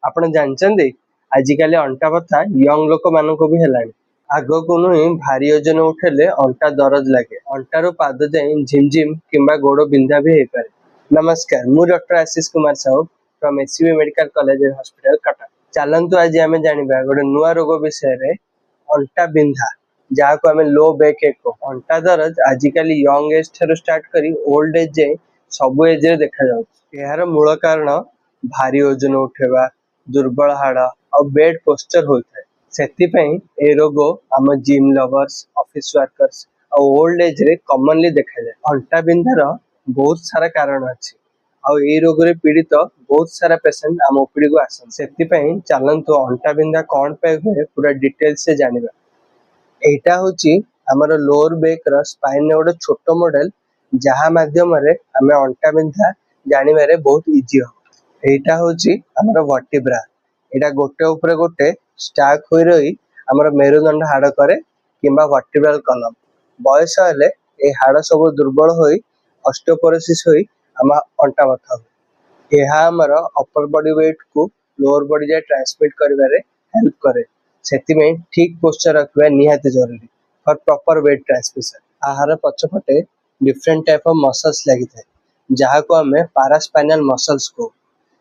ଆପଣ ଜାଣିଛନ୍ତି, ଆଜିକାଲି ଅଣ୍ଟା ବଥା ୟଙ୍ଗ ଲୋକମାନଙ୍କୁ ବି ହେଲାଣି। ଆଗକୁ ନୁହେଁ, ଭାରି ଓଜନ ଉଠେଇଲେ ଅଣ୍ଟା ଦରଜ ଲାଗେ। ଅଣ୍ଟାରୁ ପାଦ ଯାଏ ଝିମଝିମ କିମ୍ବା ଗୋଡ ବିନ୍ଧା ବି ହେଇପାରେ। ନମସ୍କାର, ମୁଁ doctor Ashish Kumar Sahu from SCB medical college and hospital, Cuttack. ଚାଲନ୍ତୁ, ଆଜି ଆମେ ଜାଣିବା ଗୋଟେ ନୂଆ ରୋଗ ବିଷୟରେ, ଅଣ୍ଟା ବିନ୍ଧା, ଯାହାକୁ ଆମେ ଲୋ ବ୍ୟାକ୍ ଏକ କହୁ। ଅଣ୍ଟା ଦରଜ ଆଜିକାଲି ୟଙ୍ଗ ଏଜ୍ ଠାରୁ ଷ୍ଟାର୍ଟ କରି ଓଲ୍ଡ ଏଜ୍ ଯାଏଁ ସବୁ ଏଜରେ ଦେଖାଯାଉଛି। ଏହାର ମୂଳ କାରଣ ଭାରି ଓଜନ ଉଠେଇବା, ଦୁର୍ବଳ ହାଡ଼ ଆଉ ବେଡ୍ ପୋସ୍ଚର ହୋଇଥାଏ। ସେଥିପାଇଁ ଏ ରୋଗ ଆମ ଜିମ୍ ଲଭର୍ସ, ଅଫିସ ୱାର୍କର୍ସ ଆଉ ଓଲ୍ଡ ଏଜରେ କମନଲି ଦେଖାଯାଏ। ଅଣ୍ଟା ବିନ୍ଧାର ବହୁତ ସାରା କାରଣ ଅଛି ଆଉ ଏଇ ରୋଗରେ ପୀଡିତ ବହୁତ ସାରା ପେସେଣ୍ଟ ଆମ ଓପିଡିକୁ ଆସନ୍ତି। ସେଥିପାଇଁ ଚାଲନ୍ତୁ, ଅଣ୍ଟା ବିନ୍ଧା କଣ ପାଇଁ ହୁଏ ପୁରା ଡିଟେଲ୍ସରେ ଜାଣିବା। ଏଇଟା ହଉଛି ଆମର ଲୋଅର ବେକ୍ ର ସ୍ପାଇନ ଗୋଟେ ଛୋଟ ମଡେଲ, ଯାହା ମାଧ୍ୟମରେ ଆମେ ଅଣ୍ଟା ବିନ୍ଧା ଜାଣିବାରେ ବହୁତ ଇଜି ହବ। ଏଇଟା ହଉଛି ଆମର ଭର୍ଟିବ୍ରା। ଏଇଟା ଗୋଟେ ଉପରେ ଗୋଟେ ଷ୍ଟାକ୍ ହୋଇ ରହି ଆମର ମେରୁଦଣ୍ଡ ହାଡ଼ କରେ କିମ୍ବା ଭର୍ଟିବ୍ରାଲ କଲମ। ବୟସ ହେଲେ ଏଇ ହାଡ଼ ସବୁ ଦୁର୍ବଳ ହୋଇ ଅଷ୍ଟିଓପୋରୋସିସ୍ ହୋଇ ଆମ ଅଣ୍ଟା ବଥା ହୁଏ। ଏହା ଆମର ଅପର ବଡି ୱେଟ କୁ ଲୋଅର ବଡି ଯାଏ ଟ୍ରାନ୍ସମିଟ କରିବାରେ ହେଲ୍ପ କରେ। ସେଥିପାଇଁ ଠିକ ପୋସ୍ଚର ରଖିବା ନିହାତି ଜରୁରୀ ଫର ପ୍ରପର ୱେଟ ଟ୍ରାନ୍ସମିଶନ। ଏହାର ପଛପଟେ ଡିଫରେଣ୍ଟ ଟାଇପ ଅଫ ମସଲ୍ସ ଲାଗିଥାଏ, ଯାହାକୁ ଆମେ ପାରାସ୍ପାଇନାଲ ମସଲ୍ସ କହୁ।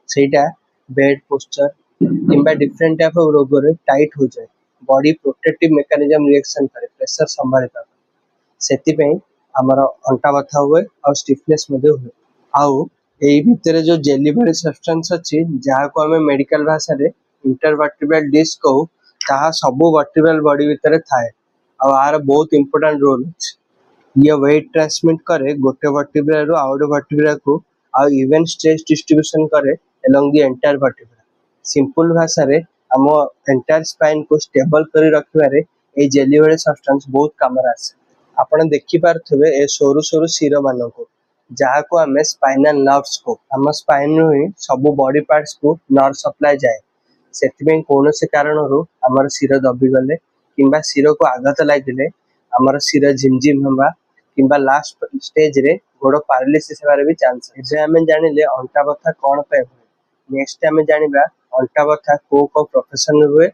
ସେଇଟା ବେଡ୍ ପୋସ୍ଚର କିମ୍ବା ଡିଫରେଣ୍ଟ ଟାଇପ ଅଫ ରୋଗରେ ଟାଇଟ ହୋଇଯାଏ। ବଡି ପ୍ରୋଟେକ୍ଟିଭ ମେକାନିଜମ ରିଏକ୍ସନ କରେ ପ୍ରେସର ସମ୍ଭାଳିବା ପାଇଁ। ସେଥିପାଇଁ ଆମର ଅଣ୍ଟା ବଥା ହୁଏ ଆଉ ଷ୍ଟିଫନେସ୍ ମଧ୍ୟ ହୁଏ। ଆଉ ଏଇ ଭିତରେ ଯୋଉ ଜେଲି ଭଳି ସବଷ୍ଟାନ୍ସ ଅଛି, ଯାହାକୁ ଆମେ ମେଡିକାଲ ଭାଷାରେ ଇଣ୍ଟରଭର୍ଟିବ୍ରାଲ ଡିସ୍କ କହୁ, ତାହା ସବୁ ଭର୍ଟିବ୍ରାଲ ବଡି ଭିତରେ ଥାଏ ଆଉ ଏହାର ବହୁତ ଇମ୍ପୋର୍ଟାଣ୍ଟ ରୋଲ ଅଛି। ଇଏ ୱେଟ ଟ୍ରାନ୍ସମିଟ କରେ ଗୋଟେ ଭର୍ଟିବ୍ରାରୁ ଆଉ ଗୋଟେ ଭର୍ଟିବ୍ରାକୁ ଆଉ ଇଭେନ ଷ୍ଟ୍ରେସ୍ ଡିଷ୍ଟ୍ରିବ୍ୟୁସନ କରେ along the entire vertebra। Simple ଭାଷାରେ, ଆମ ଏଣ୍ଟାୟାର ସ୍ପାଇନକୁ ଷ୍ଟେବଲ କରି ରଖିବାରେ ଏଇ ଜେଲି ଭଳି ସବଷ୍ଟାନ୍ସ ବହୁତ କାମରେ ଆସେ। ଆପଣ ଦେଖିପାରୁଥିବେ ଏ ସରୁ ସରୁ ଶିର ମାନଙ୍କୁ, ଯାହାକୁ ଆମେ ସ୍ପାଇନାଲ ନର୍ଭସ କହୁ। ଆମ ସ୍ପାଇନରୁ ହିଁ ସବୁ ବଡି ପାର୍ଟସକୁ ନର୍ଭ ସପ୍ଲାଏ ଯାଏ। ସେଥିପାଇଁ କୌଣସି କାରଣରୁ ଆମର ଶିର ଦବିଗଲେ କିମ୍ବା ଶିରକୁ ଆଘାତ ଲାଗିଲେ ଆମର ଶିର ଝିମଝିମ ହେବା କିମ୍ବା ଲାଷ୍ଟ ଷ୍ଟେଜରେ ଗୋଡ ପାରାଲିସିସ୍ ହେବାର ବି ଚାନ୍ସ। ଏବେ ଆମେ ଜାଣିଲେ ଅଣ୍ଟା ବଥା କଣ ପାଇଁ ହୁଏ। ନେକ୍ସଟ ଆମେ ଜାଣିବା ଅଣ୍ଟା ବଥା କୋଉ କୋଉ ପ୍ରଫେସନରେ ହୁଏ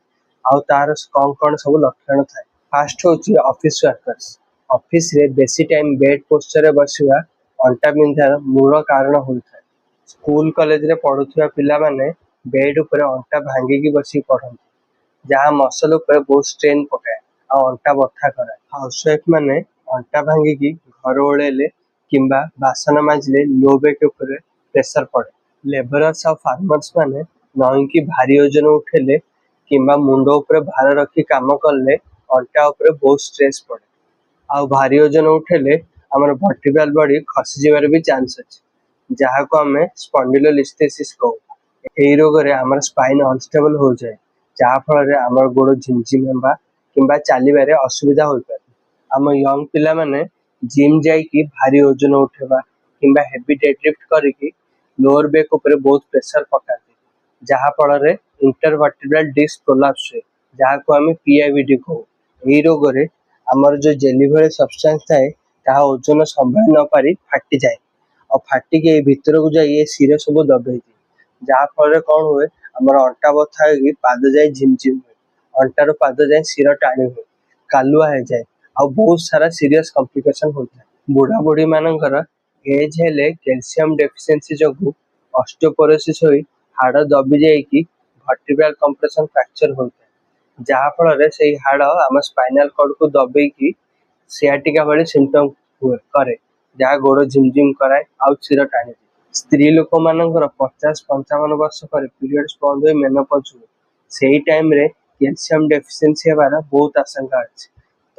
ଆଉ ତାର କଣ କଣ ସବୁ ଲକ୍ଷଣ ଥାଏ। ଫାଷ୍ଟ ହଉଛି ଅଫିସ ୱାର୍କର୍ସ। ଅଫିସରେ ବେଶୀ ଟାଇମ ବେଡ୍ ପୋସ୍ଚରରେ ବସିବା ଅଣ୍ଟା ବିନ୍ଧାର ମୂଳ କାରଣ ହୋଇଥାଏ। ସ୍କୁଲ କଲେଜରେ ପଢୁଥିବା ପିଲାମାନେ ବେଡ୍ ଉପରେ ଅଣ୍ଟା ଭାଙ୍ଗିକି ବସିକି ପଢନ୍ତି, ଯାହା ମସଲ ଉପରେ ବହୁତ ଷ୍ଟ୍ରେନ୍ ପକାଏ ଆଉ ଅଣ୍ଟା ବଥା କରାଏ। ହାଉସୱାଇଫ ମାନେ ଅଣ୍ଟା ଭାଙ୍ଗିକି ଘର ଓଳେଇଲେ କିମ୍ବା ବାସନ ମାଜିଲେ ଲୋ ବେକ୍ ଉପରେ ପ୍ରେସର ପଡେ। ଲେବରର୍ସ ଆଉ ଫାର୍ମର୍ସ ମାନେ ନଇଁକି ଭାରି ଓଜନ ଉଠେଇଲେ କିମ୍ବା ମୁଣ୍ଡ ଉପରେ ଭାର ରଖି କାମ କଲେ ଅଣ୍ଟା ଉପରେ ବହୁତ ଷ୍ଟ୍ରେସ୍ ପଡେ। ଆଉ ଭାରି ଓଜନ ଉଠେଇଲେ ଆମର ଭର୍ଟିବ୍ରାଲ ବଡି ଖସିଯିବାର ବି ଚାନ୍ସ ଅଛି, ଯାହାକୁ ଆମେ ସ୍ପଣ୍ଡିଲୋଲିସ୍ଥେସିସ୍ କହୁ। ଏଇ ରୋଗରେ ଆମର ସ୍ପାଇନ ଅନଷ୍ଟେବଲ ହୋଇଯାଏ, ଯାହା ଫଳରେ ଆମର ଗୋଡ ଝିମଝିମ ହେବା କିମ୍ବା ଚାଲିବାରେ ଅସୁବିଧା ହୋଇପାରେ। ଆମ ୟଙ୍ଗ ପିଲାମାନେ ଜିମ୍ ଯାଇକି ଭାରି ଓଜନ ଉଠେଇବା କିମ୍ବା ହେଭି ଡେଡଲିଫ୍ଟ କରିକି ଲୋଅର ବେକ୍ ଉପରେ ବହୁତ ପ୍ରେସର ପକାନ୍ତି, ଯାହା ଫଳରେ ଇଣ୍ଟରଭର୍ଟିବ୍ରାଲ ଡିସ୍କ ପ୍ରୋଲାପ୍ସ ହୁଏ, ଯାହାକୁ ଆମେ ପିଆଇଭିଡି କହୁ। ଏଇ ରୋଗରେ ଆମର ଯୋଉ ଜେଲି ଭଳି ସବଷ୍ଟାନ୍ସ ଥାଏ, ତାହା ଓଜନ ସମ୍ଭାଳି ନ ପାରି ଫାଟିଯାଏ ଆଉ ଫାଟିକି ଏଇ ଭିତରକୁ ଯାଇ ଏ ଶିର ସବୁ ଦବେଇ ଦିଏ, ଯାହା ଫଳରେ କଣ ହୁଏ, ଆମର ଅଣ୍ଟା ବଥା ହେଇକି ପାଦ ଯାଏ ଝିମଝିମ ହୁଏ, ଅଣ୍ଟାରୁ ପାଦ ଯାଏ ଶିର ଟାଣି ହୁଏ, କାଲୁଆ ହେଇଯାଏ ଆଉ ବହୁତ ସାରା ସିରିୟସ କମ୍ପ୍ଲିକେସନ ହୋଇଥାଏ। ବୁଢା ବୁଢୀ ମାନଙ୍କର ଏଜ୍ ହେଲେ କ୍ୟାଲସିୟମ ଡେଫିସିଏନ୍ସି ଯୋଗୁ ଅଷ୍ଟିଓପୋରୋସିସ୍ ହୋଇ ହାଡ଼ ଦବି ଯାଇକି ଭର୍ଟିବ୍ରାଲ କମ୍ପ୍ରେସନ ଫ୍ରାକ୍ଚର ହୋଇଥାଏ, ଯାହା ଫଳରେ ସେଇ ହାଡ଼ ଆମ ସ୍ପାଇନାଲ କର୍ଡକୁ ଦବେଇକି ସିଆଟିକା ଭଳି ସିମ୍ପଟମ ହୁଏ କରେ, ଯାହା ଗୋଡ ଝିମଝିମ କରାଏ ଆଉ ଶିର ଟାଣିଦିଏ। ସ୍ତ୍ରୀ ଲୋକମାନଙ୍କର 50-55 ବର୍ଷ ପରେ ପିରିୟଡ୍ସ ବନ୍ଦ ହୋଇ ମେନୋପଜ ହୁଏ। ସେଇ ଟାଇମରେ କ୍ୟାଲସିୟମ ଡେଫିସିଏନ୍ସି ହେବାର ବହୁତ ଆଶଙ୍କା ଅଛି,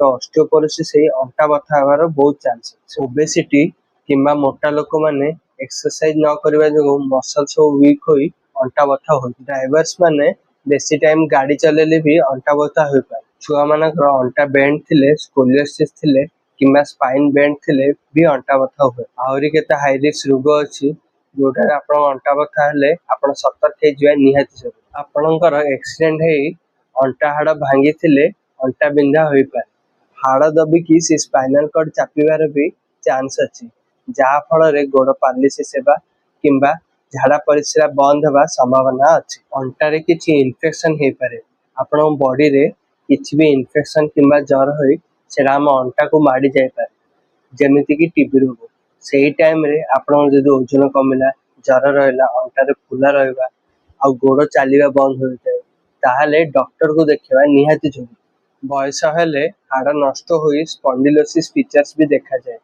ତ ଅଷ୍ଟିଓପୋରୋସିସ୍ ହେଇ ଅଣ୍ଟା ବଥା ହେବାର ବହୁତ ଚାନ୍ସ ଅଛି। ଓବେସିଟି କିମ୍ବା ମୋଟା ଲୋକମାନେ ଏକ୍ସରସାଇଜ ନ କରିବା ଯୋଗୁଁ ମସଲ ସବୁ ୱିକ୍ ହୋଇ ଅଣ୍ଟା ବଥା ହୁଏ। ଡ୍ରାଇଭର୍ସ ମାନେ ବେଶୀ ଟାଇମ ଗାଡି ଚଲେଇଲେ ବି ଅଣ୍ଟା ବଥା ହୋଇପାରେ। ଛୁଆ ମାନଙ୍କର ଅଣ୍ଟା ବେଣ୍ଡ ଥିଲେ, ସ୍କୋଲିଓସିସ୍ ଥିଲେ କିମ୍ବା ସ୍ପାଇନ ବେଣ୍ଡ ଥିଲେ ବି ଅଣ୍ଟା ବଥା ହୁଏ। ଆହୁରି କେତେ ହାଇ ରିସ୍କ ରୋଗ ଅଛି, ଯୋଉଟାରେ ଆପଣଙ୍କ ଅଣ୍ଟା ବଥା ହେଲେ ଆପଣ ସତର୍କ ହେଇଯିବା ନିହାତି ଜରୁରୀ। ଆପଣଙ୍କର ଆକ୍ସିଡେଣ୍ଟ ହେଇ ଅଣ୍ଟା ହାଡ଼ ଭାଙ୍ଗିଥିଲେ ଅଣ୍ଟା ବିନ୍ଧା ହୋଇପାରେ। ହାଡ଼ ଦବିକି ସେ ସ୍ପାଇନାଲ କର୍ଡ ଚାପିବାର ବି ଚାନ୍ସ ଅଛି, ଯାହା ଫଳରେ ଗୋଡ ପାରାଲିସିସ୍ ହେବା କିମ୍ବା ଝାଡ଼ା ପରିସ୍ରା ବନ୍ଦ ହେବା ସମ୍ଭାବନା ଅଛି। ଅଣ୍ଟାରେ କିଛି ଇନଫେକ୍ସନ ହେଇପାରେ। ଆପଣଙ୍କ ବଡିରେ କିଛି ବି ଇନଫେକ୍ସନ କିମ୍ବା ଜ୍ୱର ହୋଇ ସେଟା ଆମ ଅଣ୍ଟାକୁ ମାଡ଼ି ଯାଇପାରେ, ଯେମିତିକି ଟିବି ରୋଗ। ସେଇ ଟାଇମରେ ଆପଣଙ୍କର ଯଦି ଓଜନ କମିଲା, ଜ୍ୱର ରହିଲା, ଅଣ୍ଟାରେ ଫୁଲା ରହିବା ଆଉ ଗୋଡ଼ ଚାଲିବା ବନ୍ଦ ହୋଇଥାଏ, ତାହେଲେ ଡକ୍ଟରକୁ ଦେଖିବା ନିହାତି ଜରୁରୀ। ବୟସ ହେଲେ ହାଡ଼ ନଷ୍ଟ ହୋଇ ସ୍ପଣ୍ଡିଲୋସିସ୍ ଫିଚର୍ସ ବି ଦେଖାଯାଏ,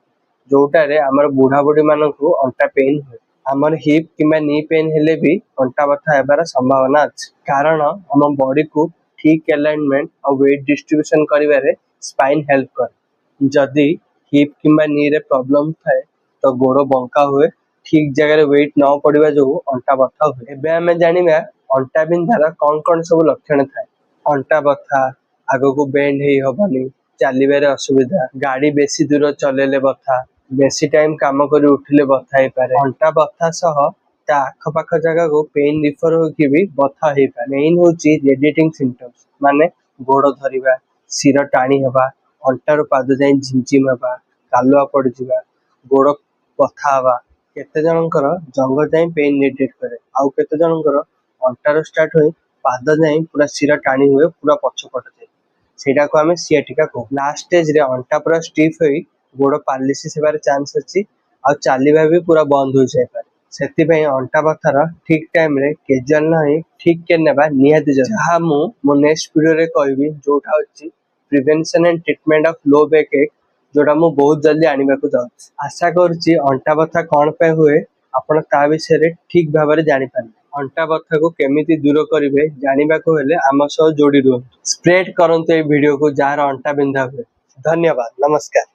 ଯୋଉଟାରେ ଆମର ବୁଢା ବୁଢୀ ମାନଙ୍କୁ ଅଣ୍ଟା ପେନ୍ ହୁଏ। ଆମର ହିପ୍ କିମ୍ବା ନି ପେନ୍ ହେଲେ ବି ଅଣ୍ଟା ବଥା ହେବାର ସମ୍ଭାବନା ଅଛି, କାରଣ ଆମ ବଡିକୁ ଠିକ ଆଲାଇନମେଣ୍ଟ ଆଉ ୱେଟ୍ ଡିଷ୍ଟ୍ରିବ୍ୟୁସନ କରିବାରେ ସ୍ପାଇନ୍ ହେଲ୍ପ କରେ। ଯଦି ହିପ୍ କିମ୍ବା ନିରେ ପ୍ରୋବ୍ଲେମ ଥାଏ, ତ ଗୋଡ଼ ବଙ୍କା ହୁଏ। ଠିକ ଜାଗାରେ ୱେଟ୍ ନ ପଡିବା ଯୋଗୁଁ ଅଣ୍ଟା ବଥା ହୁଏ। ଏବେ ଆମେ ଜାଣିବା ଅଣ୍ଟା ବିନ୍ଧାର କଣ କଣ ସବୁ ଲକ୍ଷଣ ଥାଏ। ଅଣ୍ଟା ବଥା, ଆଗକୁ ବେଣ୍ଡ ହେଇ ହବନି, ଚାଲିବାରେ ଅସୁବିଧା, ଗାଡି ବେଶୀ ଦୂର ଚଲେଇଲେ ବଥା, ବେଶୀ ଟାଇମ କାମ କରି ଉଠିଲେ ବଥା ହେଇପାରେ। ଅଣ୍ଟା ବଥା ସହ ତା ଆଖପାଖ ଜାଗାକୁ ପେନ୍ ରିଫର ହୋଇକି ବି ବଥା ହେଇପାରେ। ମେନ୍ ହଉଛି ରେଡିଏଟିଂ ସିମ୍ପଟମ୍ସ, ମାନେ ଗୋଡ ଧରିବା, ଶିର ଟାଣି ହେବା, ଅଣ୍ଟାରୁ ପାଦ ଯାଏ ଝିମଝିମ ହେବା, କାଲୁଆ ପଡିଯିବା, ଗୋଡ ବଥା ହବା। କେତେ ଜଣଙ୍କର ଜଙ୍ଘ ଯାଏଁ ପେନ୍ ରେଡିଏଟ କରେ, ଆଉ କେତେ ଜଣଙ୍କର ଅଣ୍ଟାରୁ ଷ୍ଟାର୍ଟ ହୋଇ ପାଦ ଯାଏଁ ପୁରା ଶିର ଟାଣି ହୁଏ, ପୁରା ପଛ ପଟ ଯାଏ। ସେଇଟାକୁ ଆମେ ସିଆଟିକା କହୁ। ଲାଷ୍ଟ ଷ୍ଟେଜରେ ଅଣ୍ଟା ପୁରା ଷ୍ଟିଫ୍ ହୋଇ ଗୋଡ ପାରାଲିସିସ୍ ହେବାର ଚାନ୍ସ ଅଛି ଆଉ ଚାଲିବା ବି ପୁରା ବନ୍ଦ ହୋଇଯାଇପାରେ। ସେଥିପାଇଁ ଅଣ୍ଟା ବଥାର ଠିକ ଟାଇମରେ କ୍ୟାଜୁଆଲ ନ ହେଇ ଠିକ କେୟାର ନେବା ନିହାତି ଜରୁରୀ, ଯାହା ମୁଁ ମୋ ନେକ୍ସଟ ଭିଡିଓରେ କହିବି, ଯୋଉଟା ହଉଛି prevention and treatment of low back ache, ଯୋଉଟା ମୁଁ ବହୁତ ଜଲ୍ଦି ଆଣିବାକୁ ଯାଉଛି। ଆଶା କରୁଛି ଅଣ୍ଟା ବଥା କଣ ପାଇଁ ହୁଏ, ଆପଣ ତା ବିଷୟରେ ଠିକ ଭାବରେ ଜାଣିପାରିବେ। ଅଣ୍ଟା ବଥାକୁ କେମିତି ଦୂର କରିବେ ଜାଣିବାକୁ ହେଲେ ଆମ ସହ ଯୋଡି ରୁହନ୍ତୁ। ସ୍ପ୍ରେଡ କରନ୍ତୁ ଏଇ ଭିଡିଓକୁ ଯାହାର ଅଣ୍ଟା ବିନ୍ଧା ହୁଏ। ଧନ୍ୟବାଦ, ନମସ୍କାର।